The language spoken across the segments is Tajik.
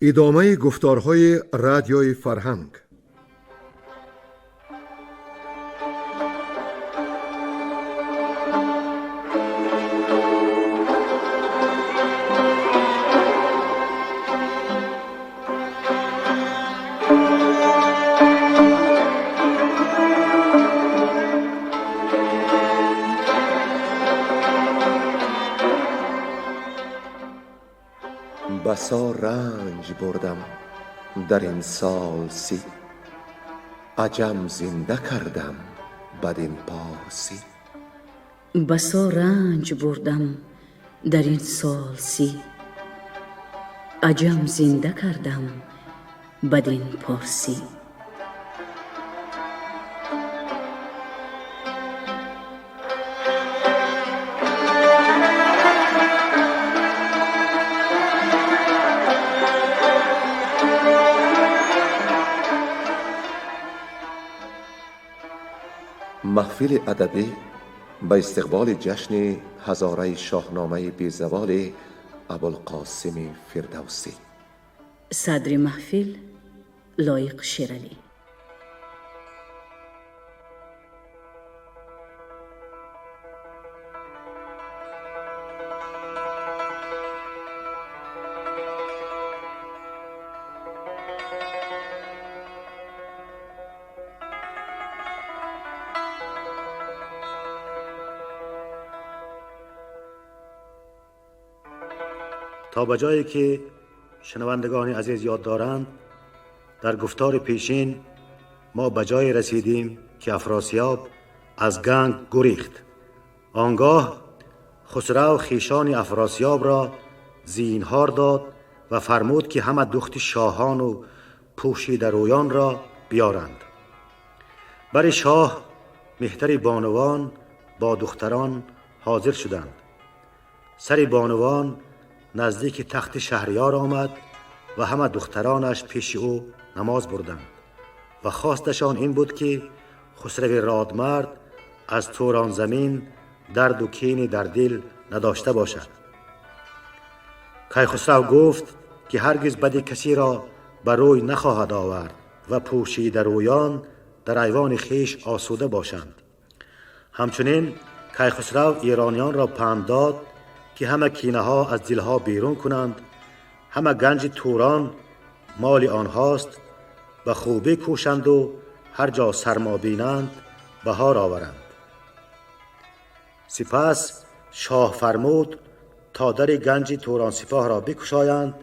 Идомаи гуфторҳои Радиои Фарҳанг. بسا رنج بردم در این سال 30، عجم زنده کردم بدین پارسی. بسا رنج بردم در این سال 30، عجم زنده کردم بدین پارسی. Маҳфили адабӣ ба истиқболи ҷашни ҳазораи шоҳномаи безаволи Абулқосими Фирдавсӣ. Садри маҳфил Лоиқ Шералӣ. تا به جایی که شنوندگان عزیز یاد دارند، در گفتار پیشین ما به جای رسیدیم که افراسیاب از گنگ گریخت. آنگاه خسرو خویشان افراسیاب را زینهار داد و فرمود که همه دخت شاهان و پوشیده رویان را بیارند. بر شاه مهتر بانوان با دختران حاضر شدند. سر بانوان نزدیک تخت شهریار آمد و همه دخترانش پیش او نماز بردند و خواستشان این بود که خسرو رادمرد از توران زمین درد و کین در دل نداشته باشد. کیخسرو گفت که هرگز بد کسی را بر روی نخواهد آورد و پوشیده رویان در ایوان خویش آسوده باشند. همچنین کیخسرو ایرانیان را پند داد که همه کینه ها از دلها بیرون کنند، همه گنج توران مال آنهاست، به خوبی کوشند و هر جا سرما بینند بهار آورند. سپس شاه فرمود تا در گنج توران سپاه را بکشایند،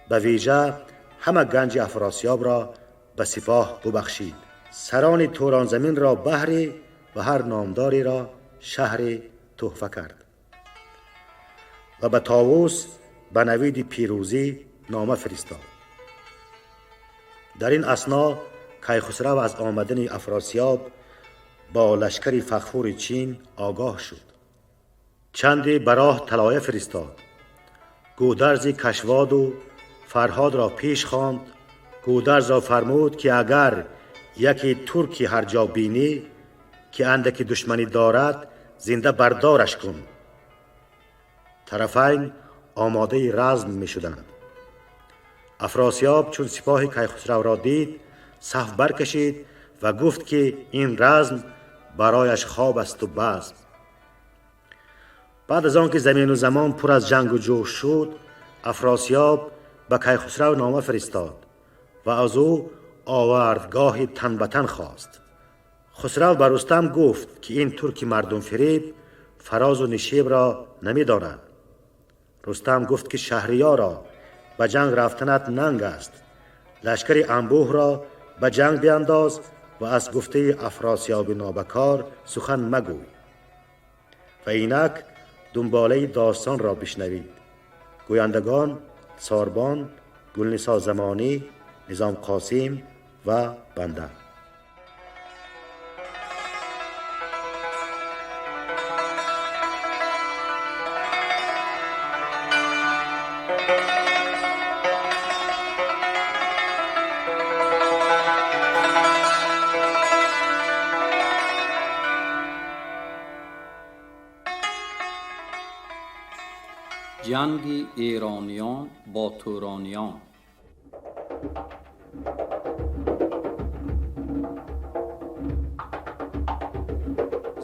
به ویژه همه گنج افراسیاب را به سپاه ببخشید. سران توران زمین را بحری و هر نامداری را شهری تحفه کرد و به طاووس به نوید پیروزی نامه فرستاد. در این اثنا کیخسرو از آمدن افراسیاب با لشکر فغفور چین آگاه شد. چندی به راه طلایه فرستاد. گودرز کشواد و فرهاد را پیش خواند. گودرز را فرمود که اگر یکی ترکی هر جا بینی که اندکی دشمنی دارد زنده بردارش کن. طرفین آماده رزم می شدند. افراسیاب چون سپاه کیخسرو را دید صف برکشید و گفت که این رزم برایش خواب است و بزم. بعد از آنکه زمین و زمان پر از جنگ و جوش شد، افراسیاب به کیخسرو نامه فرستاد و از او آوردگاه تن به تن خواست. خسرو به رستم گفت که این ترک مردم فریب فراز و نشیب را نمی داند. رستم گفت که شهریارا به جنگ رفتنت ننگ است، لشکر انبوه را به جنگ بینداز و از گفته افراسیاب نابکار سخن مگوی. و اینک دنباله داستان را بشنوید. گویندگان ساربان، گلنسا زمانی، نظام قاسم و بنده. Ҷанги эрониён бо турониён.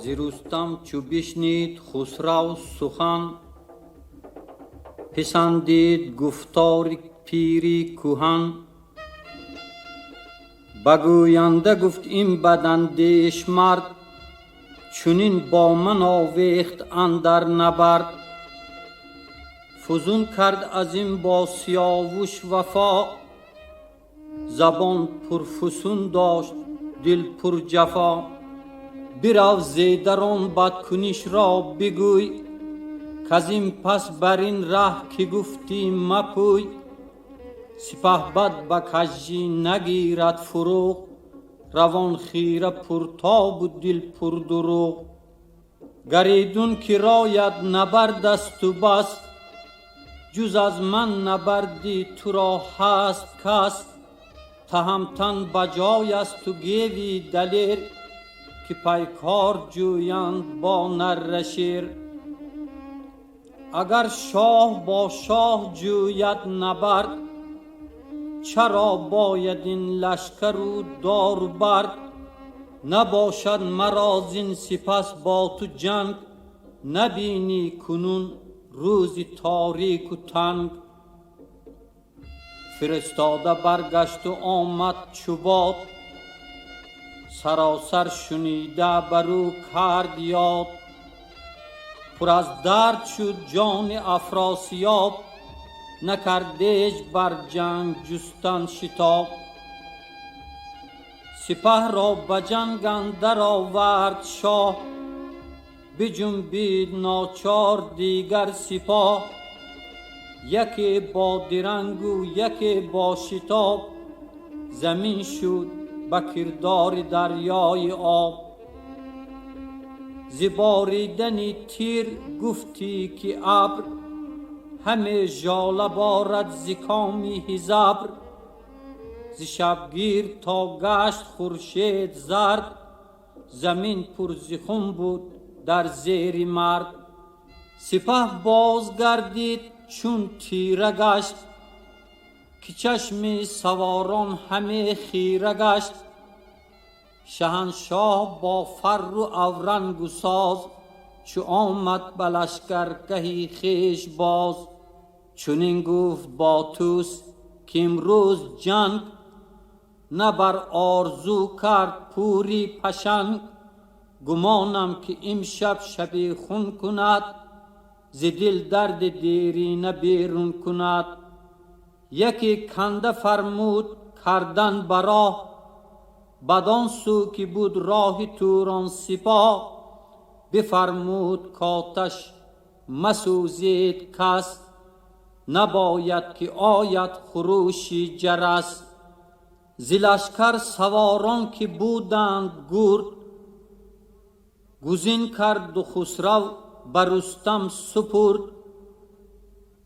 Зи Рустам чу бишнид Хусрав сухан, писандид гуфтори пири кӯҳан. Ба гӯянда гуфт ин бадандеш мард, чунин бо ман овехт андар набард. Фузун кард аз ин бо Сиёвуш вафо, забон пурфусун дошт дил пурҷафо. Бирав зедарон бадкунишро бигӯй, каз ин пас бар ин раҳ ки гуфтӣ мапӯй. Сипаҳбад ба кажжӣ нагирад фурӯғ, равон хира пуртобу дил пурдурӯғ. Гаридун ки рояд набардасту бас, ҷуз аз ман набарди туро ҳаст кас. Таҳамтан ба ҷойасту геви далер, ки пайкор ҷӯянд бо нарра шер. Агар шоҳ бо шоҳ ҷӯяд набард, чаро бояд ин лашкару дору бард? Набошад маро зин сипас бо ту ҷанг, набинӣ кунун рӯзи торику танг. Фиристода баргашту омад чу бод, саросар шунида бар ӯ кард ёд. Пур аз дард шуд ҷони Афросиёб, накардеж бар ҷанг ҷустан шитоб. Сипаҳро ба ҷанг андар овард шоҳ, биҷунбид ночор дигар сипоҳ. Яке бо дирангу яке бо шитоб, замин шуд ба кирдори дарёи об. Зи боридани тир гуфтӣ ки абр, ҳаме жола борад зи коми ҳизабр. Зи шабгир то гашт хуршед зард, замин пур зи хун буд дар зери мард. Сипаҳ бозгардид чун тира гашт, ки чашми саворон ҳаме хира гашт. Шаҳаншоҳ бо фарру аврангу соз, чу омад ба лашкаргаҳи хеш боз. Чунин гуфт бо Тӯс ки имрӯз ҷанг, на бар орзу кард пури пашанг. Гумонам ки имшаб шаби хун кунад, зи дил дарди дерина берун кунад. Яке канда фармуд кардан ба роҳ, бадон сӯ ки буд роҳи Турон сипоҳ. Бифармуд коташ масӯзед кас, набояд ки ояд хурӯши ҷарас. Зи лашкар саворон ки буданд гурд, гузин карду Хусрав ба Рустам супурд.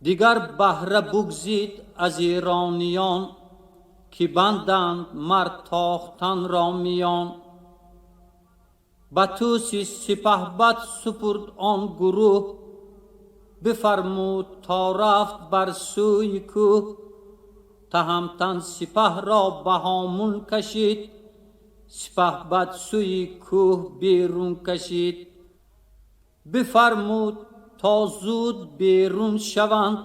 Дигар баҳра бугзид аз эрониён, ки банданд мар тохтанро миён. Ба Тӯси сипаҳбад супурд он гурӯҳ, бифармуд то рафт бар сӯи кӯҳ. Таҳамтан сипаҳро ба ҳомун кашид, сипаҳбад сӯи кӯҳ берун кашид. Бифармуд то зуд берун шаванд,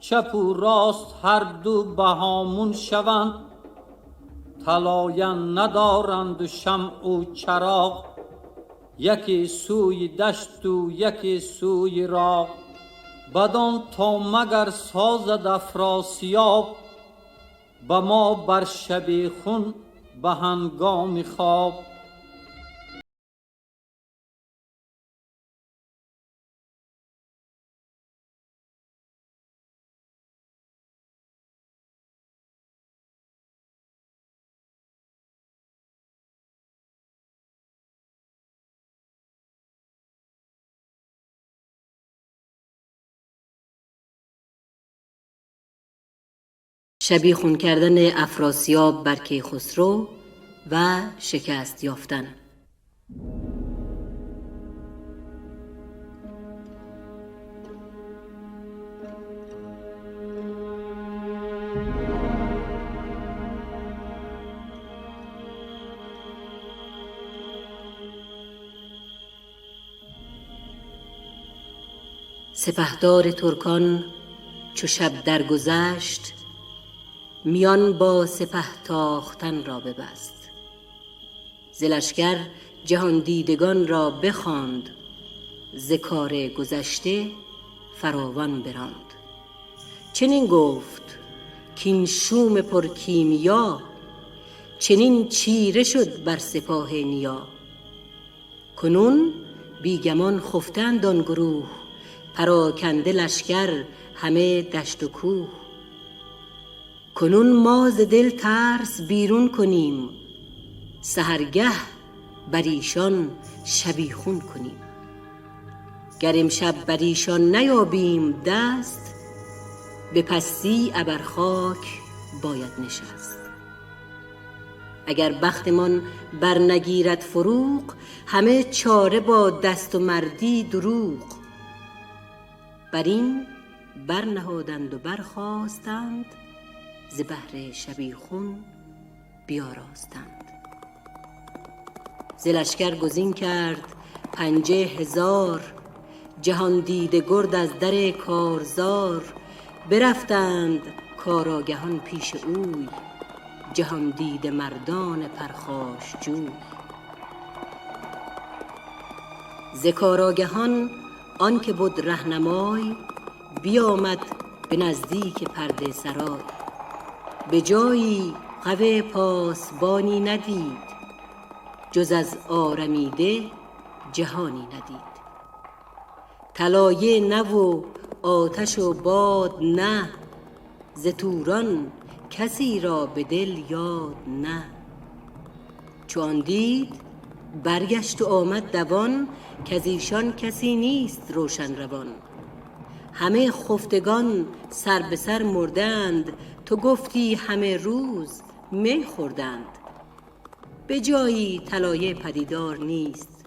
чапу рост ҳарду ба ҳомун шаванд. Талоян надоранду шамъу чароғ, яке сӯи дашту яке сӯи роғ. Бадон то магар созад Афросиёб, ба мо бар шаби хун ба ҳангоми хоб. شبیخون کردن افراسیاب بر کیخسرو و شکست یافتن. سپهدار ترکان چو شب درگذشت، میان با سپه تاختن را ببست. ز لشکر جهاندیدگان را بخواند، ز کار گذشته فراوان براند. چنین گفت کاین شوم پر کیمیا، چنین چیره شد بر سپاه نیا. کنون بی گمان خفته اند آن گروه، پراکنده لشکر همه دشت و کوه. کنون ما ز دل ترس بیرون کنیم، سحرگه بر ایشان شبیخون کنیم. گر امشب بر ایشان نیابیم دست، به پستی ابر خاک باید نشست. اگر بختمان بر نگیرد فروغ، همه چاره با دست و مردی دروغ. بر این بر نهادند و برخاستند، ز بهر شبیخون بیاراستند. ز لشکر گزین کرد 5000، جهاندیده گرد از در کارزار. برفتند کارآگهان پیش اوی، جهاندیده مردان پرخاشجوی. ز کارآگهان آن که بد رهنمای، بیامد به نزدیک پرده سرای. به جایی قو پاسبانی ندید، جز از آرمیده جهانی ندید. طلایه نه و آتش و باد نه، ز توران کسی را به دل یاد نه. چو آن دید برگشت و آمد دوان، کز ایشان کسی نیست روشن روان. همه خفتگان سر به سر مردند، تو گفتی همه روز می خوردند. به جایی طلایه پدیدار نیست،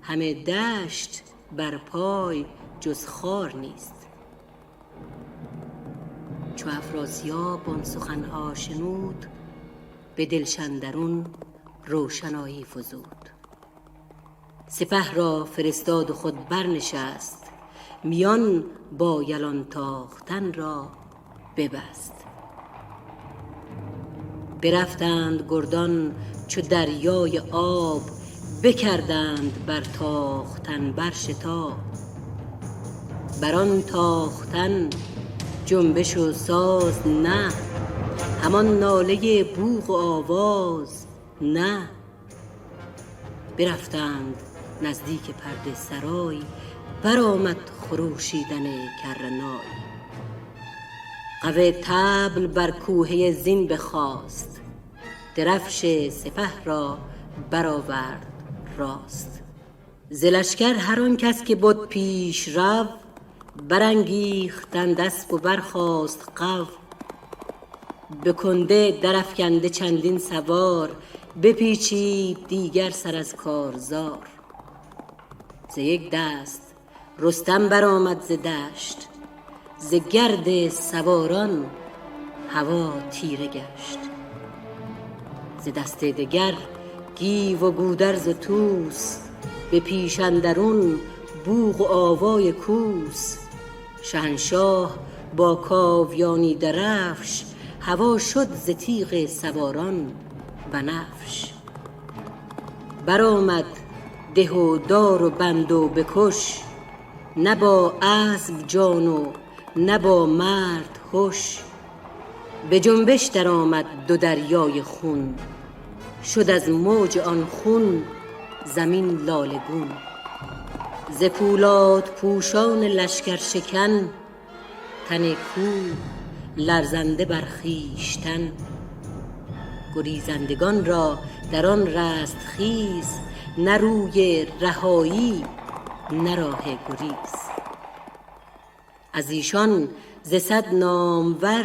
همه دشت بر پای جز خار نیست. چو افراسیاب آن سخنها شنود، به دلش اندرون روشنایی فزود. سپه را فرستاد و خود برنشست، میان با یلان تاختن را ببست. برفتند گردان چو دریای آب، بکردند بر تاختن بر شتاب. بر آن تاختن جنبش و ساز نه، همان ناله بوق و آواز نه. برفتند نزدیک پرده سرای، برآمد خروشیدن کرنای. قو طبل بر کوهه زین بخاست، درفش سپه را برآورد راست. ز لشکر هر آن کس که بد پیش رو، برانگیختند اسپ و برخاست قو. به کنده درافکنده چندین سوار، بپیچید دیگر سر از کارزار. ز یک دست رستم برآمد ز دشت، ز گرد سواران هوا تیره گشت. ز دست دگر گیو و گودرز و طوس، به پیش اندرون بوق و آوای کوس. شهنشاه با کاویانی درفش، هوا شد ز تیغ سواران بنفش. برآمد ده و دار و بند و بکش، نه با اسب جان و نه با مرد هش. به جنبش درآمد دو دریای خون، شد از موج آن خون زمین لاله گون. ز پولاد پوشان لشکر شکن، تن کوه لرزنده بر خویشتن. گریزندگان را در آن رستخیز، نه روی رهایی نه راه گریز. از ایشان ز 100 نامور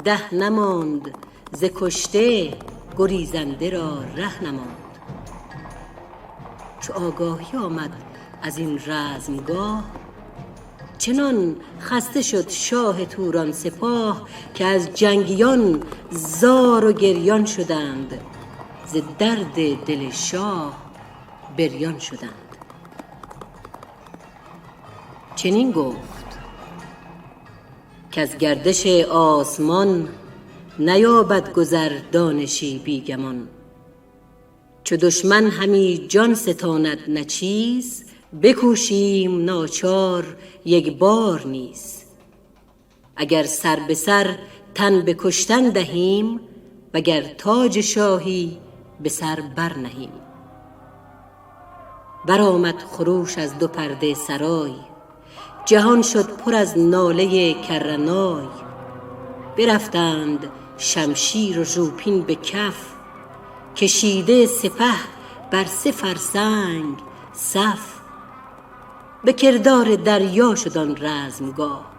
10 نماند، ز کشته گریزنده را ره نماند. چو آگاهی آمد از این رزمگاه، چنان خسته شد شاه توران سپاه، که از جنگیان زار و گریان شدند، ز درد دل شاه بریان شدند. چنین گفت کز گردش آسمان نیابد گذر دانشی بی گمان. چو دشمن همی جان ستاند نه چیز، بکوشیم ناچار یک بار نیز. اگر سر به سر تن به کشتن دهیم، وگر تاج شاهی به سر بر نهیم. برآمد خروش از دو پرده سرای، جهان شد پر از ناله کرنای. برفتند شمشیر و ژوپین به کف، کشیده سپه بر سه فرسنگ صف. به کردار دریا شد آن رزمگاه،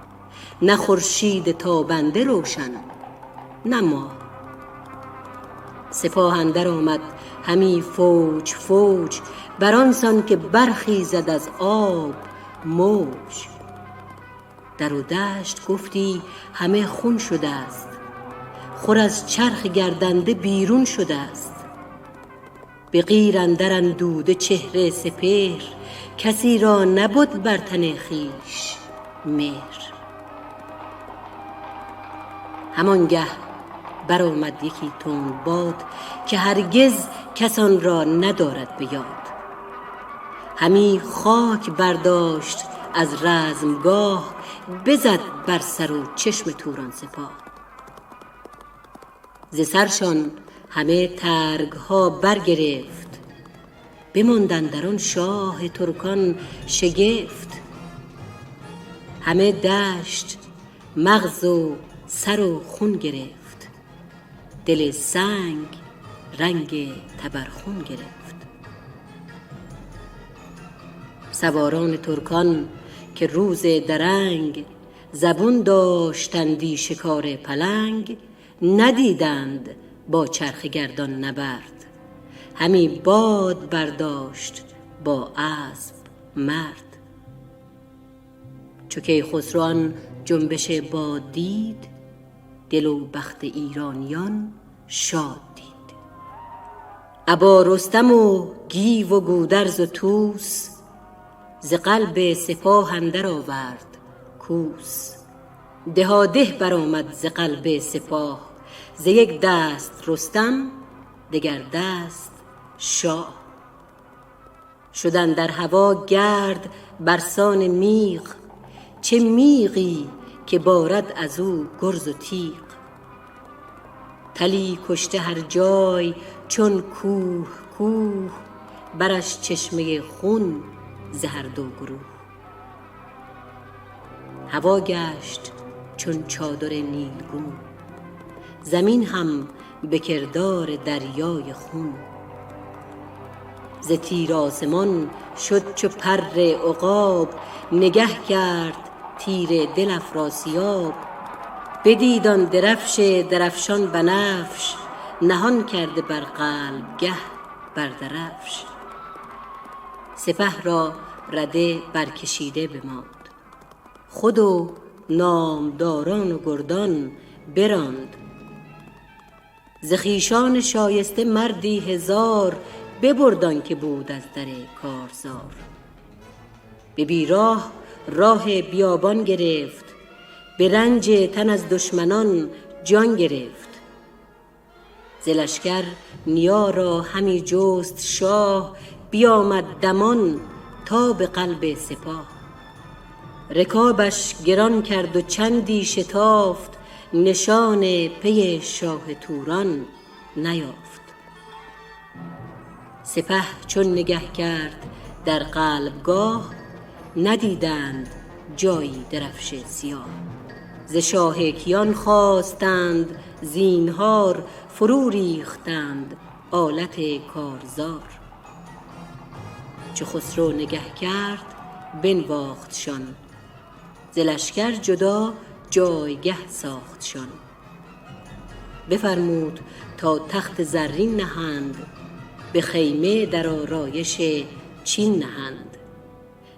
نه خورشید تابنده روشن نه ماه. سپاه اندر آمد همی فوج فوج، بر آن سان که برخیزد از آب موج. در و دشت گفتی همه خون شده است، خور از چرخ گردنده بیرون شده است. به قیر اندر اندوده چهره سپهر، کسی را نبد بر تن خویش مهر. همانگه برآمد یکی تند باد، که هرگز کس آن را ندارد به یاد. همی خاک برداشت از رزمگاه، بزد بر سر و چشم توران سپاه. ز سرشان همه ترگ ها برگرفت، بماند اندر آن شاه ترکان شگفت. همه دشت مغز و سر و خون گرفت، دل سنگ رنگ تبرخون گرفت. سواران ترکان که روز درنگ، زبون داشتندی شکار پلنگ. ندیدند با چرخ گردان نبرد، همی باد برداشت با اسب مرد. چو کیخسرو آن جنبش باد دید، دل و بخت ایرانیان شاد دید. ابا رستم و گیو و گودرز و طوس، ز قلب سپاه اندر آورد کوس. دهاده برآمد ز قلب سپاه، ز یک دست رستم دگر دست شاه. شد اندر هوا گرد برسان میغ، چه میغی که بارد از او گرز و تیغ. تلی کشته هر جای چون کوه کوه، برش چشمه خون ز هر دو گروه. هوا گشت چون چادر نیلگون، زمین هم به کردار دریای خون. ز تیر آسمان شد چو پر عقاب، نگه کرد تیر دل افراسیاب. بدید آن درفش درفشان بنفش، نهان کرده بر قلب گه بردرفش. سپه را رده برکشیده بماند، خود و نامداران و گردان براند. ز خویشان شایسته مردی هزار، ببرد آن که بود از در کارزار. به بیراه راه بیابان گرفت، به رنج تن از دشمنان جان گرفت. ز لشکر نیا را همی جست شاه، بیامد دمان تا به قلب سپاه. رکابش گران کرد و چندی شتافت، نشان پی شاه توران نیافت. سپه چون نگه کرد در قلبگاه، ندیدند جایی درفش سیاه. ز شاه کیان خواستند زینهار، فرو ریختند آلت کارزار. چو خسرو نگه کرد بنواختشان، ز لشکر جدا جایگه ساختشان. بفرمود تا تخت زرین نهند، به خیمه در آرایش چین نهند.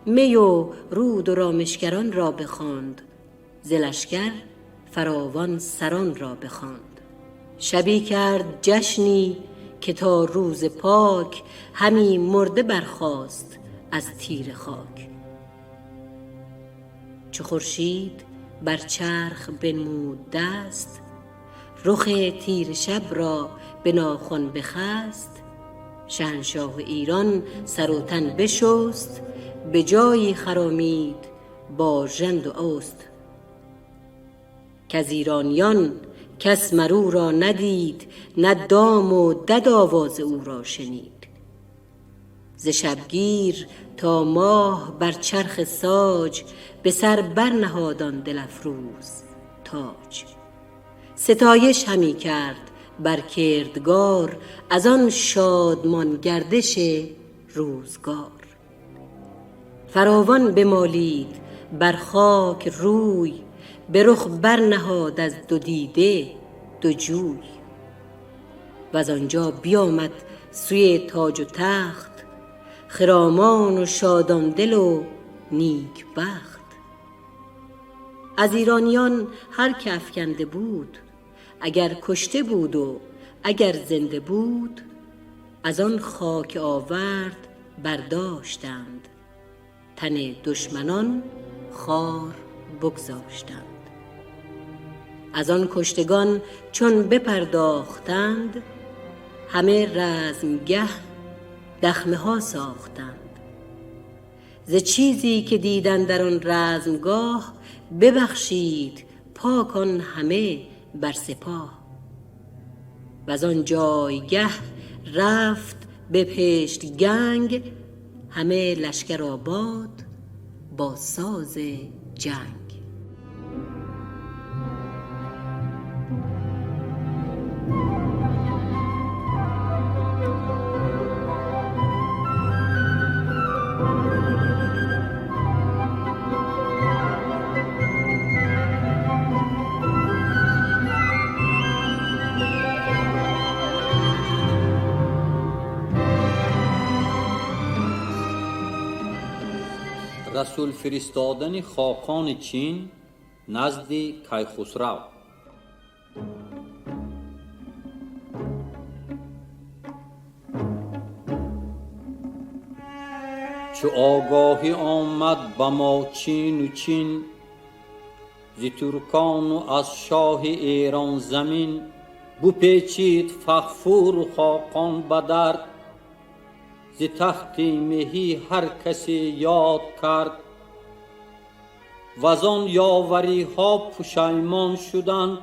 می و رود و رامشگران را بخواند، ز لشکر فراوان سران را بخواند. شبی کرد جشنی که تا روز پاک، همی مرده برخاست از تیره خاک. چو خورشید بر چرخ بنمود دست، رخ تیره شب را به ناخن بخست. شهنشاه ایران سر و تن بشست، به جایی خرامید با ژند و اوست. کز ایرانیان کس مر او را ندید، نه دام و دد آواز او را شنید. ز شبگیر تا ماه بر چرخ ساج، به سر بر نهاد آن دل افروز تاج. ستایش همی کرد بر کردگار، از آن شادمان گردش روزگار. فراوان بمالید بر خاک روی، به رخ بر نهاد از دو دیده دو جوی. وز آنجا بیامد سوی تاج و تخت، خرامان و شادان دل و نیک بخت. از ایرانیان هر که افکنده بود، اگر کشته بود و اگر زنده بود، از آن خاک آورد برداشتند، تن دشمنان خوار بگذاشتند. از آن کشتگان چون بپرداختند، همه رزمگه دخمه ها ساختند. ز چیزی که دیدند در آن رزمگاه، ببخشید پاک آن همه بر سپاه. وز آن جایگه رفت به پشت گنگ، همه لشکر آباد با ساز جنگ. Расул фиристодани хоқони Чин назди Кайхусрав. Чу огоҳӣ омад ба мо чину чин, зи туркону аз шоҳи Эрон замин, бупечид Фағфуру хоқон ба дард, зи тахти меҳӣ ҳар касе ёд кард. Ваз он ёвариҳо пушаймон шуданд,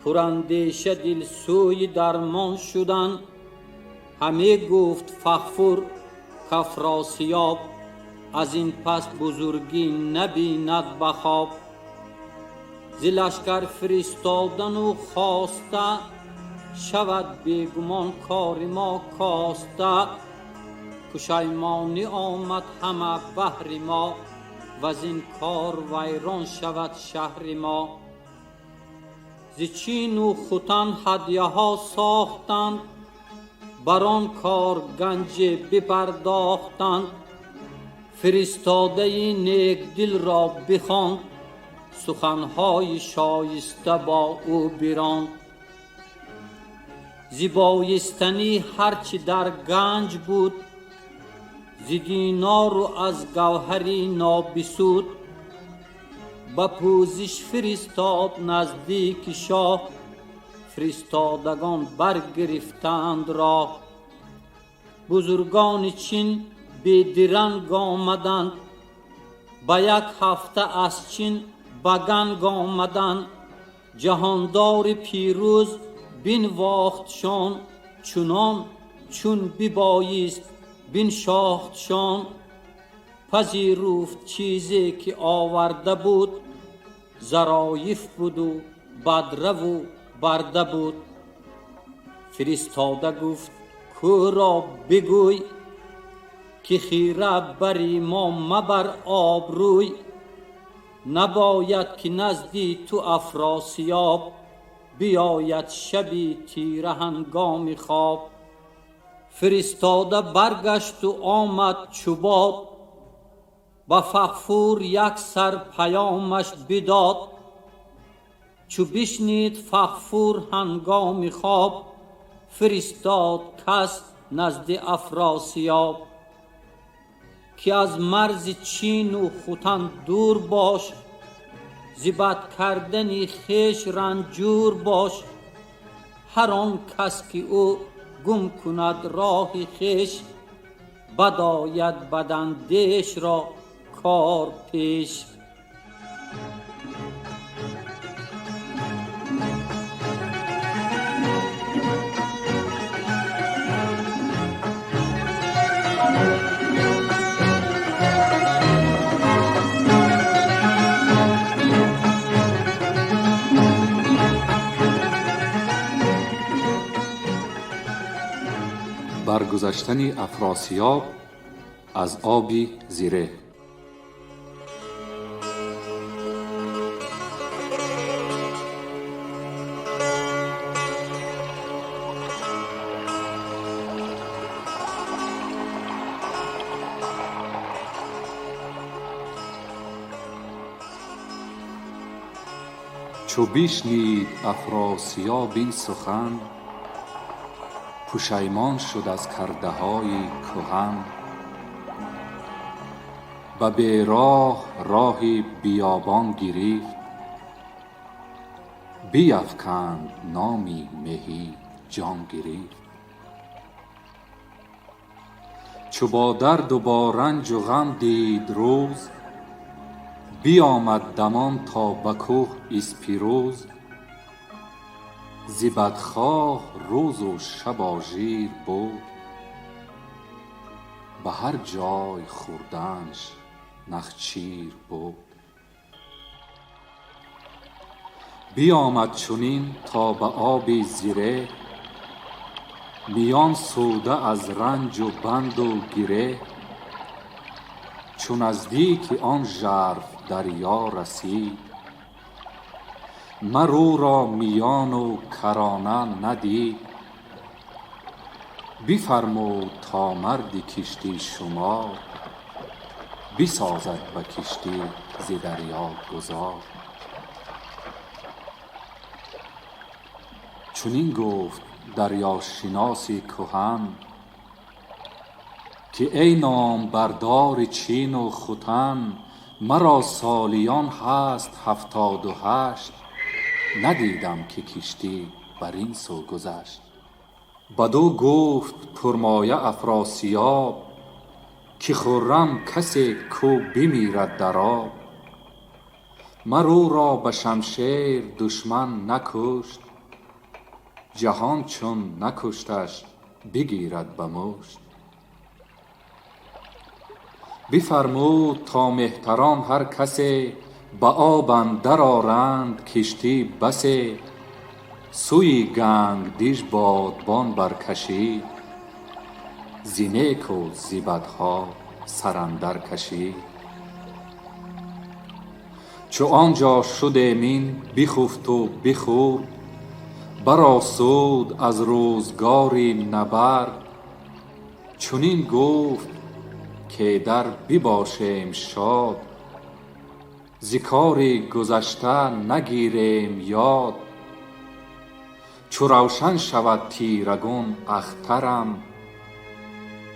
пурандеша дилсӯи дармон шуданд. Ҳаме гуфт Фағфур кафросиёб, аз ин пас бузургӣ набинад ба хоб. Зи лашкар фиристодану хоста, шавад бегумон кори мо коста. Пушаймонӣ омад ҳама баҳри мо, ваз ин кор вайрон шавад шаҳри мо. Зи чину хутан ҳадяҳо сохтанд, бар он кор ганҷе бипардохтанд. Фиристодаи некдилро бихонд, суханҳои шоиста бо ӯ биронд. Зи боистанӣ ҳарчи дар ганҷ буд, зи динору аз гавҳари нобисуд. Ба пӯзиш фиристод наздики шоҳ, фиристодагон баргирифтанд роҳ. Бузургони Чин бедиранг омаданд, ба як ҳафта аз Чин ба ганг омаданд. Ҷаҳондори пирӯз бинвохтшон, чунон чун бибоист биншохтшон. Пазируфт чизе ки оварда буд, зароиф буду бадраву барда буд. Фиристода гуфт кӯро бигӯй, ки хира бари мо мабар обрӯй. Набояд ки назди ту Афросиёб, биёяд шаби тира ҳангоми хоб. Фиристода баргашту омад чу бод, ба Фағфур як сар паёмаш бидод. Чу бишнид Фағфур ҳангоми хоб, фиристод кас назди Афросиёб. Ки аз марзи чину хутан дур бош, ز بد کردن خویش رنجور باش. هر آن کس که او گم کند راه خویش، بد آید بداندیش را کار پیش. Баргузаштани Афросиёб аз оби Зиреҳ. Чу бишнид Афросиёб ин сухан, пушаймон шуд аз кардаҳои кӯҳан. Ба бероҳ роҳи биёбон гирифт, биафканд номи меҳӣ ҷон гирифт. Чу бо дарду бо ранҷу ғам дид рӯз, биомад дамон то ба кӯҳ Испирӯз. Зи бадхоҳ рӯзу шаб ожир буд, ба ҳар ҷой хӯрданаш нахчир буд. Биомад чунин то ба оби Зиреҳ, миён сӯда аз ранҷу банду гиреҳ. Чу наздики он жарф дарё расид, мар ӯро миёну карона надид. Бифармуд то марди киштӣ шумор, бисозад ба киштӣ зи дарё гузар. Чунин гуфт дарёшиноси кӯҳан, ки эй номбардори Чину Хутан, маро солиён ҳаст 78, надидам ки киштӣ бар ин сӯ гузашт. Бадӯ гуфт пурмоя Афросиёб, ки хуррам касе кӯ бимирад дар об. Мар ӯро ба шамшер душман накушт, ҷаҳон чун накушташ бигирад ба мушт. Бифармуд то меҳтарон ҳар касе, ба об андар оранд киштӣ басе. Сӯи Гангдиж бодбон баркашид, зи неку зи бадҳо сар андар кашид. Чу он ҷо шуд эмин бихуфту бихӯрд, баросуд аз рӯзгори набард. Чунин гуфт ке дар бибошем шод, зи кори гузашта нагирем ёд. Чу равшан шавад тирагун ахтарам,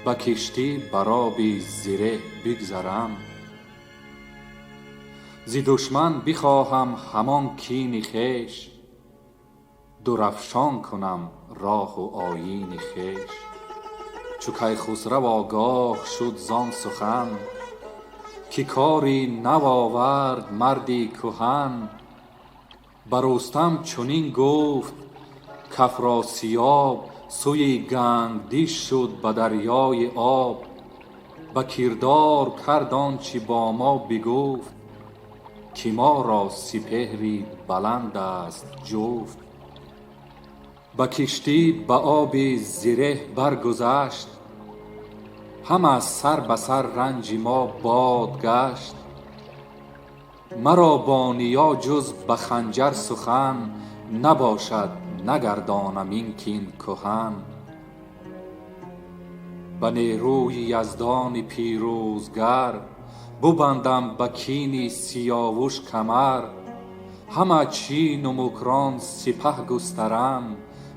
ба киштӣ бар оби Зиреҳ бигзарам. Зи душман бихоҳам ҳамон кини хеш, дурафшон кунам роҳу оини хеш. Чу Кайхусрав огоҳ шуд зон сухан, ки кори нав овард марди кӯҳан. Ба Рустам чунин гуфт кафросиёб, сӯи Гангдиш шуд ба дарёи об. Ба кирдор кард он чи бо мо бигуфт, ки моро сипеҳри баланд аст ҷуфт. Ба киштӣ ба оби Зиреҳ баргузашт, ҳама сар ба сар ранҷи мо бод гашт. Маро бо ниё ҷуз ба ханҷар сухан набошад, нагардонам ин кин кӯҳан. Ба нерӯи яздони пирӯзгар, бубандам ба кини Сиёвуш камар. Ҳама Чину Мукрон сипаҳ густарам,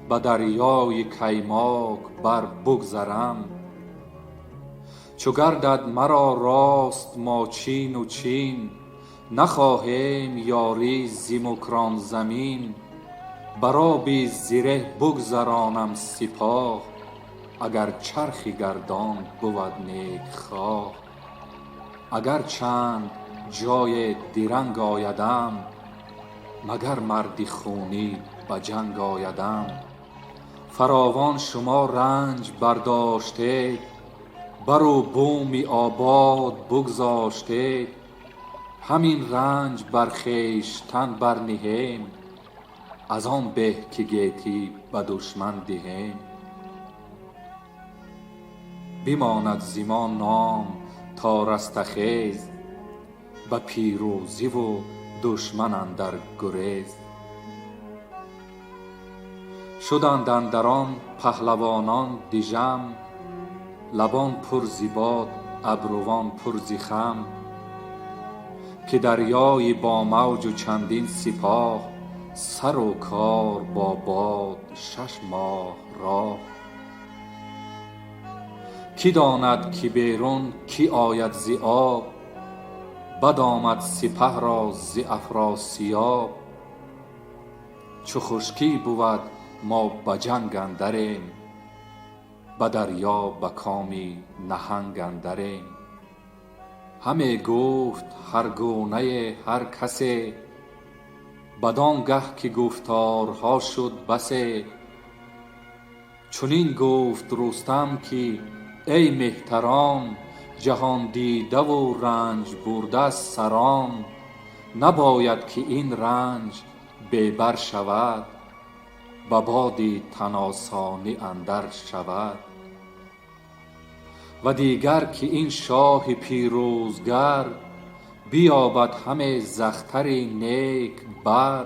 ба дарёи Каймок бар бугзарам. Чу гардад маро рост Мочину Чин, Нахоҳем ёрӣ зи мукрон замин, бар оби зиреҳ бигзаронам сипоҳ, агар чархи гардон бувад некхоҳ. Агар чанд ҷое диранг оядам, магар марди хунӣ ба ҷанг оядам. Фаровон шумо ранҷ бардоштед, бару буми обод бигзоштед. Ҳамин ранҷ бар хештан барниҳем, аз он беҳ ки гетӣ ба душман диҳем. Бимонад зи мо ном то растахез, ба пирӯзиву душман андар гурез. Шуданд андар он паҳлавонон дижам, лабон пур зи бод, абрувон пур зи хам. Ки дарёи бо мавҷу чандин сипоҳ, сару кор бо бод 6 моҳ роҳ. Ки донад ки берун ки ояд зи об, бад омад сипаҳ ро зи Афросиёб. Чу хушкӣ бувад мо ба ҷанг андарем, ба дарё ба коми наҳанг андарем. Ҳаме гуфт ҳар гунае ҳар касе, бадон гаҳ ки гуфторҳо шуд басе. Чунин гуфт Рустам ки эй меҳтарон, ҷаҳондидаву ранҷ бурда сарон, набояд ки ин ранҷ бебар шавад, ба боди таносонӣ андар шавад. Ва дигар ки ин шоҳи пирӯзгар, биёбад ҳаме захтари нек бар.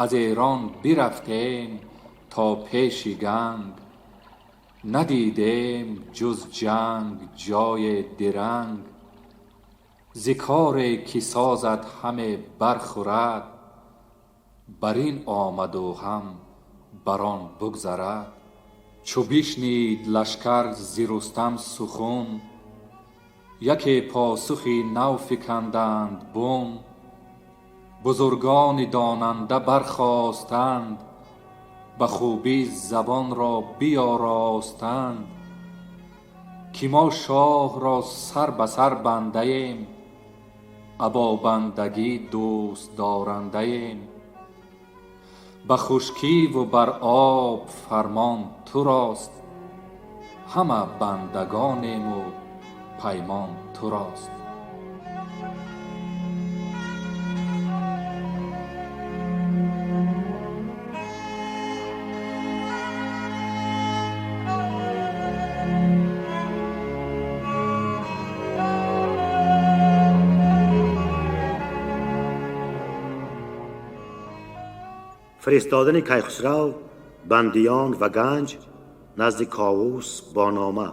Аз Эрон бирафтем то пеши ганг, надидем ҷуз ҷанг ҷои диранг. Зи коре ки созад ҳаме бархӯрад, бар ин омаду ҳам бар он бигзарад. Чу бишнид лашкар зи Рустам сухун, яке посухи нав фиканданд бун. Бузургони донанда бархостанд, ба хубӣ забонро биёростанд. Ки мо шоҳро сар ба сар бандаем, або бандагӣ дӯст дорандаем. Ба хушкиву бар об фармон турост, ҳама бандагонему паймон турост. Фиристодани Кайхусрав, бандиён ва ганҷ назди Ковус бо нома.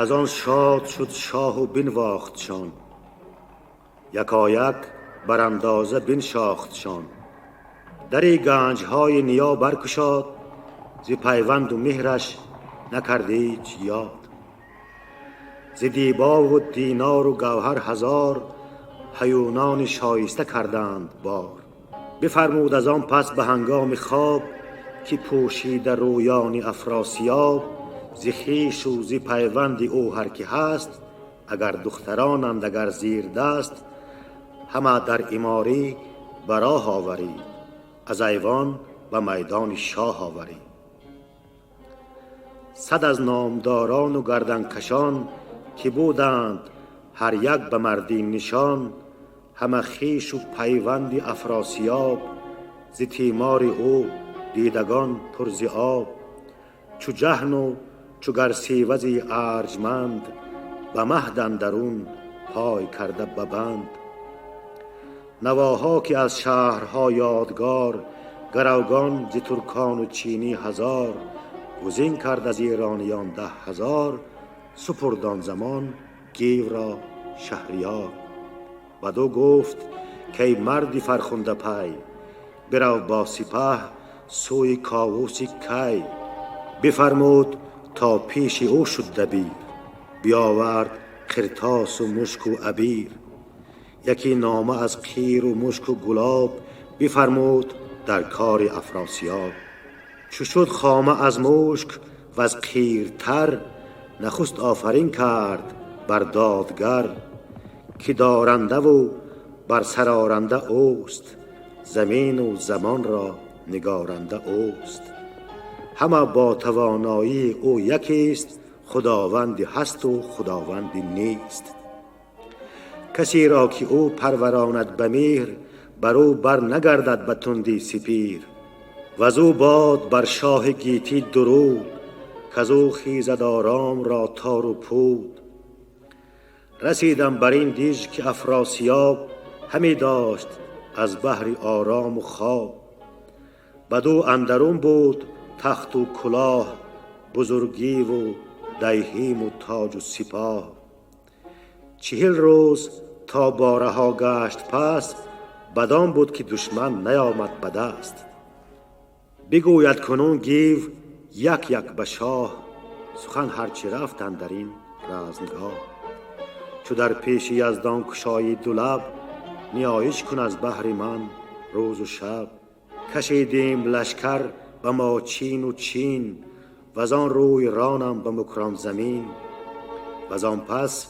Аз он шод шуд шоҳу бинвохтшон, якояк бар андоза биншохтшон. Дари ганҷҳои ниё баркушод, зи пайванду меҳраш накард ҳеҷ ёд. Зи дибову динору гавҳар ҳазор ҳаюнони шоиста карданд бор. Бифармуд аз он пас ба ҳангоми хоб, ки пӯшида рӯёни Афросиёб, зи хешу зи пайванди ӯ ҳар ки ҳаст, агар духтаронанд агар зирдаст, ҳама дар иморӣ ба роҳ оварид, аз айвон ба майдони шоҳ оварид. Сад аз номдорону гарданкашон, ки буданд ҳар як ба мардӣ нишон, ҳама хешу пайванди Афросиёб, зи тимори ӯ дидагон пур зи об. Чу ҷаҳну чу гарсивази арҷманд, ба маҳд андарун пой карда ба банд. Навоҳо ки аз шаҳрҳо ёдгор, гаравгон зи туркону чинӣ ҳазор, гузин кард аз эрониён 10,000, سپرد آن زمان گیو را شهریار. بدو گفت که ای مردی فرخنده پی، برو با سپه سوی کاووس کی. بفرمود تا پیش او شد دبیر، بیاورد قرطاس و مشک و عبیر. یکی نامه از قیر و مشک و گلاب، بفرمود در کار افراسیاب. چو شد خامه از مشک و از قیرتر، نخست آفرین کرد بر دادگر. که دارنده و بر سرآرنده اوست، زمین و زمان را نگارنده اوست. همه با توانایی او یکیست، خداوندی هست و خداوندی نیست. کسی را که او پروراند به مهر، بر او بر نگردد به تندی سپیر. وزو باد بر شاه گیتی درود، کزو خیزد آرام را تار و پود. رسیدم بر این دیژ که افراسیاب، همی داشت از بهر آرام و خواب. بدو اندرون بود تخت و کلاه، بزرگی و دیهیم و تاج و سپاه. 40 روز تا بارها گشت پس، بدان بود که دشمن نیامد به دست. بگوید کنون گیو یک یک به شاه، سخن هرچه رفت اندر این رزمگاه. چو در پیش یزدان کشایی دو لب، نیایش کن از بهر من روز و شب. کشیدیم لشکر به ما چین و چین، وزان روی رانم به مکران زمین. وزان پس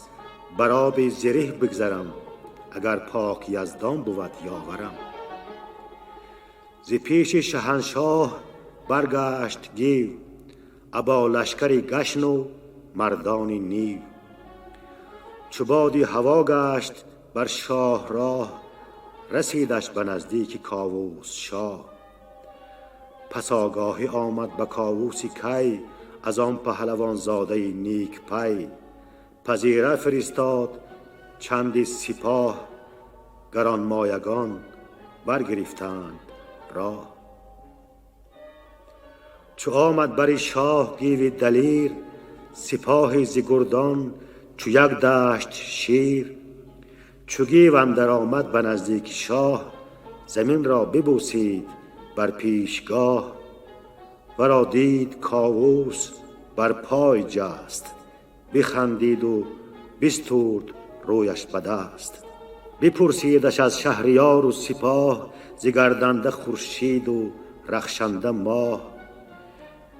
بر آب زره بگذرم، اگر پاک یزدان بود یاورم. ز پیش شهنشاه برگشت گیو، ابا لشکر گشن و مردان نیو. چو بادی هوا گشت بر شاه راه، رسیدش به نزدیک کاووس شاه. پس آگاهی آمد به کاووس کی، از آن پهلوان زاده نیک پی. پذیره فرستاد چندی سپاه، گرانمایگان برگرفتند راه. چو آمد بر شاه گیو دلیر، سپاه ز گردان چو یک دشت شیر. چو گیو اندر آمد به نزدیک شاه، زمین را ببوسید بر پیشگاه. ورا دید کاووس بر پای جست، بخندید و بسترد رویش به دست. بپرسیدش از شهریار و سپاه، ز گردنده خورشید و رخشنده ماه.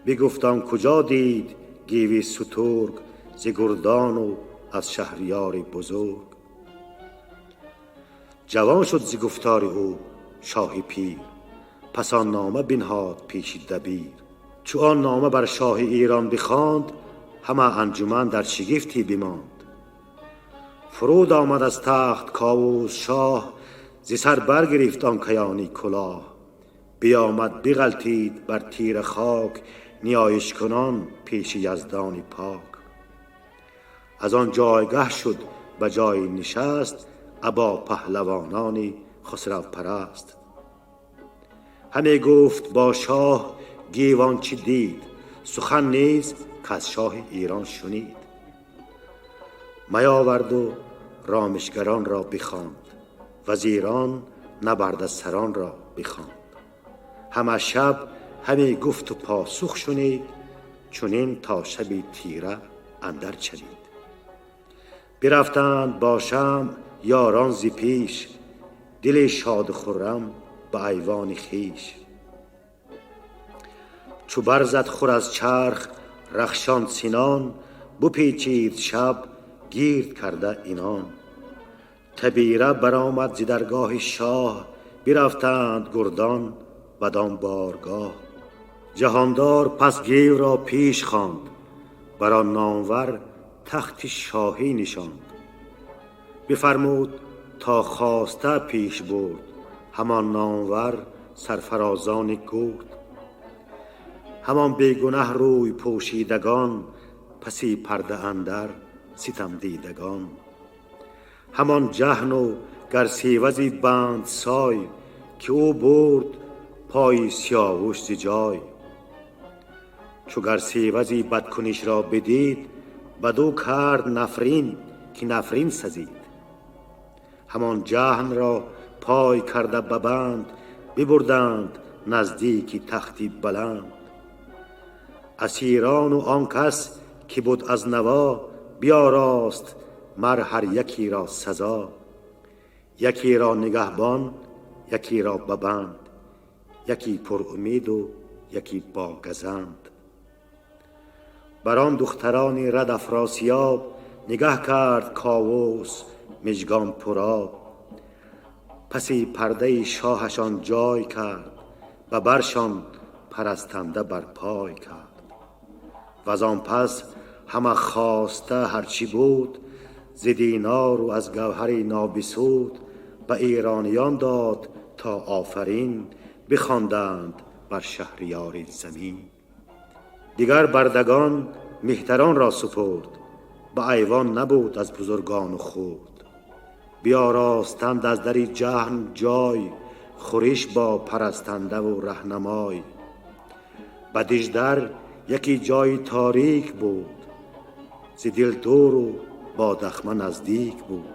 بگفت آن کجا دید گیو سترگ، ز گردان و از شهریار بزرگ. جوان شد ز گفتار او شاه پیر، پس آن نامه بنهاد پیش دبیر. چو آن نامه بر شاه ایران بخواند، همه انجمن در شگفتی بماند. فرود آمد از تخت کاووس شاه، ز سر برگرفت آن کیانی کلاه. بیامد بغلتید بر تیر خاک، نیایش کنان پیش یزدان پاک. از آن جایگه شد به جای نشست، ابا پهلوانان خسرو پرست. همی گفت با شاه گیو آنچه دید، سخن نیز کز شاه ایران شنید. می آورد و رامشگران را بخواند، وزیران نبرده سران را بخواند. همه شب همی گفت و پاسخ شنید، چنین تا شبی تیره اندر چرید. برفتند با شمع یاران ز پیش، دل شاد خرم به ایوان خویش. چو برزد خور از چرخ رخشان سنان، بپیچید شب گیرد کرده عنان. تبیره برآمد ز درگاه شاه، برفتند گردان بدان بارگاه. جهاندار پس گیو را پیش خواند، بر آن نامور تخت شاهی نشاند. بفرمود تا خواسته پیش برد، همان نامور سرفرازان گرد. همان بیگنه روی پوشیدگان، پسی پرده اندر ستم دیدگان. همان جهن و گرسیوزی بند سای، که او برد پای سیاوش ز جای. چو گرسیوزی بدکنش را بدید، Бадӯ кард нафрин ки нафрин сазид. Ҳамон ҷаҳн ро пой карда ба банд, бибурданд наздики тахти баланд. Асирону он кас ки буд аз наво, биёрост мар ҳар якеро сазо. Якеро нигаҳбон, якеро ба банд, яки пурумеду яки бо газанд. Бар он духтарони рад Афросиёб нигаҳ кард Ковус мижгон пуроб. Паси пардаи шоҳашон ҷой кард, ба баршон парастанда бар пой кард. Ваз он пас ҳама хоста ҳарчи буд, зи динору аз гавҳари нобисуд, ба эрониён дод то офарин бихонданд бар шаҳриёри замин. Дигар бардагон меҳтаронро супурд, ба айвон набуд аз бузургону хурд. Биёростанд аз дари ҷаҳн ҷой, хӯриш бо парастандаву раҳнамой. Ба диждар яке ҷои торик буд, зи дил дуру бо дахма наздик буд.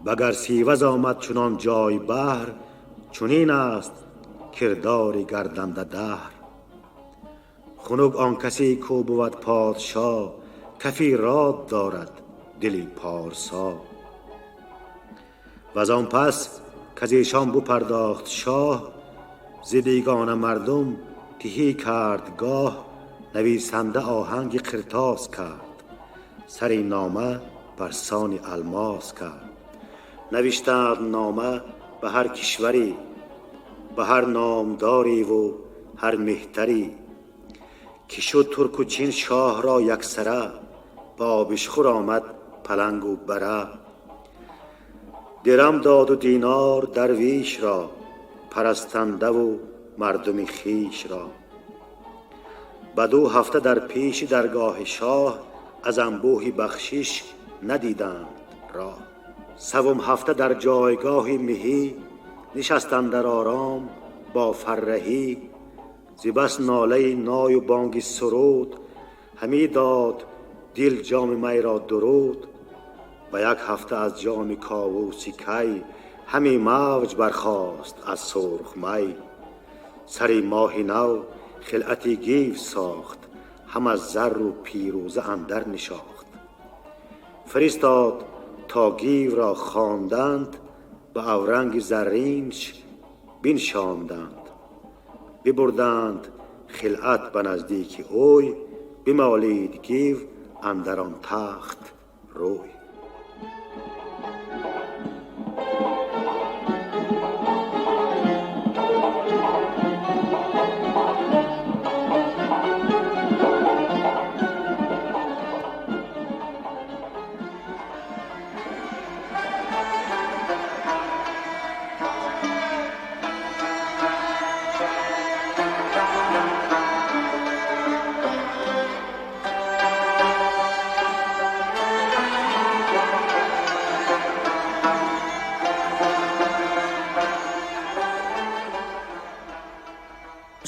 Багар сиваз омад чунон ҷой баҳр, чунин аст кирдори гарданда даҳр. Хунук он касе ку бувад подшоҳ, кафи род дорад дили порсо. Ваз он пас каз эшон бупардохт шоҳ, зи бегона мардум тиҳӣ кард гоҳ, нависанда оҳанги қиртос кард, сари нома бар сони алмос кард. Навиштанд нома ба ҳар кишваре, ба ҳар номдориву ҳар меҳтаре, ки шуд турку чин шоҳро яксара, ба обишхӯр омад палангу бара. Дирам доду динор дарвишро, парастандаву мардуми хишро. Ба ду ҳафта дар пеши даргоҳи шоҳ, аз анбӯҳи бахшиш надиданд роҳ. Савум ҳафта дар ҷойгоҳи меҳӣ, нишастанд дар ором бо фарраҳӣ. Зи бас нолаи ною бонги суруд, ҳамӣ дод дил ҷоми майро дуруд. Ба як ҳафта аз ҷоми Ковуси кай, ҳами мавҷ бархост аз сурх май. Сари моҳи нав хилъати гив сохт, ҳам аз зарру пирӯза андар нишохт. Фиристод то гивро хонданд, ба авранги зарринш биншонданд. Бибурданд хилъат ба наздики ӯй, бимолид гив андар он тахт рӯй.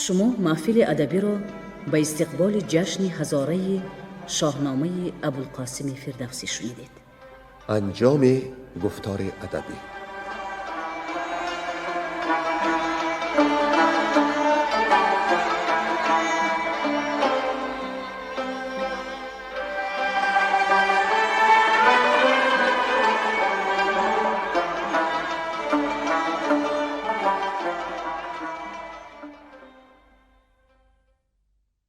Шумо маҳфили адабиро ба истиқболи ҷашни ҳазораи шоҳномаи Абулқосими Фирдавсӣ шунидед. Анҷоми гуфтори адабӣ.